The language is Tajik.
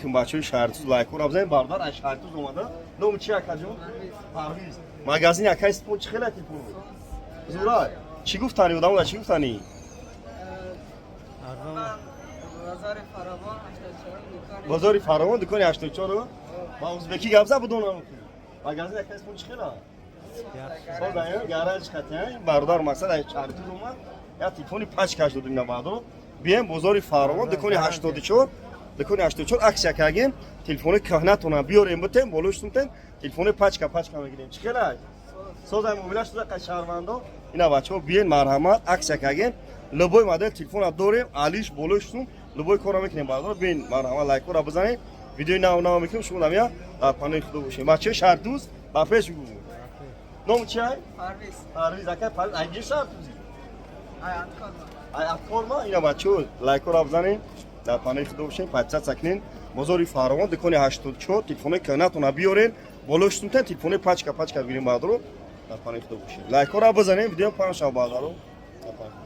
Алейкум, бачаҳои Шаҳритуз, лайкҳоро бизанед. Бародар аз Шаҳритуз омада. Номи чи, акаҷон? Парвиз. Магазини акаи Спон чӣ хела телефон? Зура. Чӣ гуфтани одамо, чӣ гуфтани? Базари Фаравон, 84 дукон. Бозори Фаровон, дукони 84. Ба узбекӣ гап зад, будонам. Магазини акаи Спон чӣ хела? Соза, гараж хатя. Бародар, мақсад, аз Шаҳритуз омад. Я телефони пачкаш додим на бародаро. Бием бозори Фаровон, дукони 84. Дукони 84 акция кардем. Телефони кӯҳнатона биёрем, бутем, болош сумтем. Телефони пачка пачка мегирем. Чӣ хела? Созай, мобилаш шуда қай шаҳрвандо. Ина, бачаҳо, биен, марҳамат, акция кардем. Любой модел телефона дорем, алиш, болош сум, любой корро мекунем, бародаро. Биен, марҳамат, лайкҳоро бизанед. Видеои нав нав мекунем, шумо намия дар паноҳи Худо бошед. Бачаҳои Шаҳртуз, ба пеш бигӯ. Номи чи ай? Парвиз. Парвиз, акай Парвиз, айги Шаҳртузи? Ай Аткор. Ай Аткорма. Ина, бачаҳо, лайкҳоро бизанед, дар паноҳи Худо бошед, подписаться кунед. Бозори Фаровон, дукони 84, телефонои кӯҳнатона биёрен, болош сумтен, телефонои пачка пачка бигирем, бародаро. Дар паноҳи Худо бошед. Лайкҳоро бизанед, видео паҳн шав, бародаро. Дар паноҳи